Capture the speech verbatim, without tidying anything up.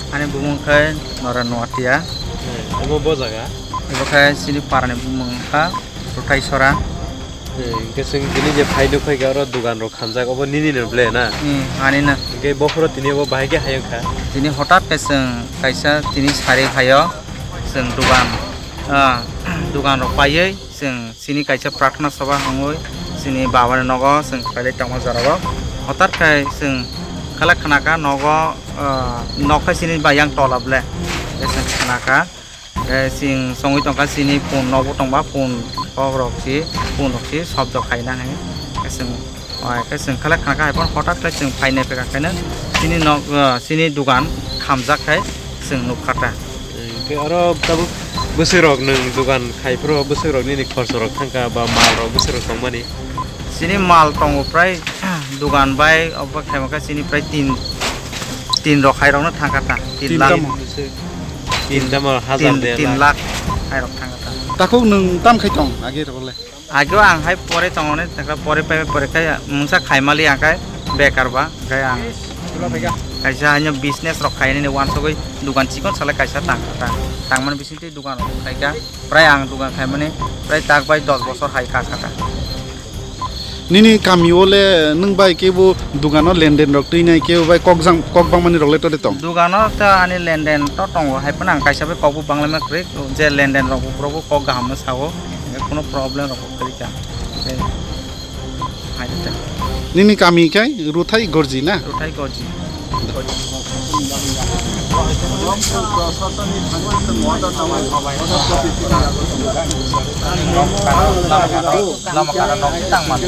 Ani bumung khe Nora Noatia. Omo bo jaga? Ebo khe chini parani bumung kha Ruthai Sora. Hwnkhe chwng tini je phai nukphai kha oro dugan rok khamjak, obo nini no ble na? Hmm, ani no. Hwnkhe bophoro tini obo bahai khe hayung kha? Tini hotat khe chwng kaisa tini sari hayo chwng dugan, ah, dugan rok paiwi chwng chini kaisa prarthana sabha hwnwi chini baba ni nogo chwng khlailai tongma jorao. Hotat khe chwng khala khna kha nogo, ah, nok khe chini ba yang tola ble. Khe chwng khna kha. Khe chwng songwi tongkha chini phone nogo tongba phone kok rok si phone rok si sobdo khaina hai. Khe chwng, oi, khe chwng khala khna kha hai phano hotat khe chwng phainai phaikha khaino chini nok, ah, chini dugan khamjak khai chwng nukha ta. Hwnkhe oro tabuk bwswk rok nwng dugan khai phuru bwswk rok nini khorsa rok thangkha ba mal rok bwswk rok tongmani? Chini mal tongo prai dugan bai obo khaima khe chini prai tin, tin rok hai rokno thangkha ta, tin lakh. Tin tamo? Tin tamo hajar, tin, derak, tin lakh hai rok thangkha ta. Takhuk nwng tam khai tong age rok le? Ageo ang hai pore tongmani, tangkha pore pai pore khai mungsa khaimali ang khai bekar ba, khai ang kaisa haino business rok khainani wansugwi dugan chikon salai kaisa tang, tang, tangmani bisingtwi dugan rok khaikha, prai ang dugan khaimani prai tak bai dos bosor hai kha kha ta. Nini kami o le nwng bai kebo dugano lenden rok twi nai, kebo bai kok jang, kok bangmani rok le tole tong? Dugano ta ani lenden to tongo, hai phano ang kaisa bai kok bo banglaima kwrwi, je lenden rok bo borok bo kok kaham no sao. Kuno problem rok kwrwi kha. Tei hai ta. Nini kami khe Ruthai Gorji na? Ruthai Gorji. Lama kana nok tang man.